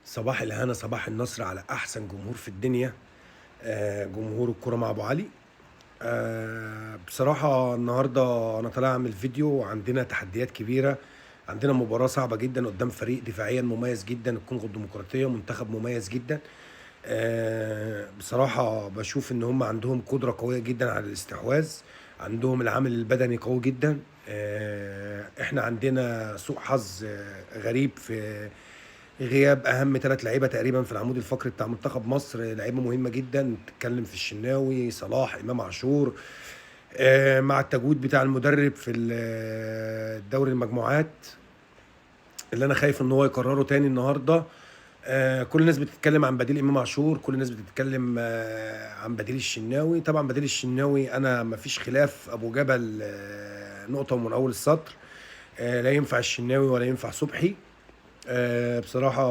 صباح الهنا، صباح النصر على احسن جمهور في الدنيا. جمهور الكرة مع ابو علي. بصراحة النهاردة انا طالع اعمل فيديو وعندنا تحديات كبيرة. عندنا مباراة صعبة جدا قدام فريق دفاعيا مميز جدا، الكونغو الديمقراطية، منتخب مميز جدا. بصراحة بشوف ان هم عندهم قدرة قوية جدا على الاستحواذ، عندهم العامل البدني قوي جدا. احنا عندنا سوء حظ غريب في غياب اهم ثلاث لعيبة تقريبا في العمود الفقري بتاع منتخب مصر، لعيبة مهمة جدا، تتكلم في الشناوي، صلاح، امام عاشور. مع التجويد بتاع المدرب في دوري المجموعات اللي انا خايف ان هو يكرره تاني النهارده. كل الناس بتتكلم عن بديل امام عاشور، كل الناس بتتكلم عن بديل الشناوي. طبعا بديل الشناوي انا مفيش خلاف، ابو جبل، نقطة من اول السطر. لا ينفع الشناوي ولا ينفع صبحي. بصراحة.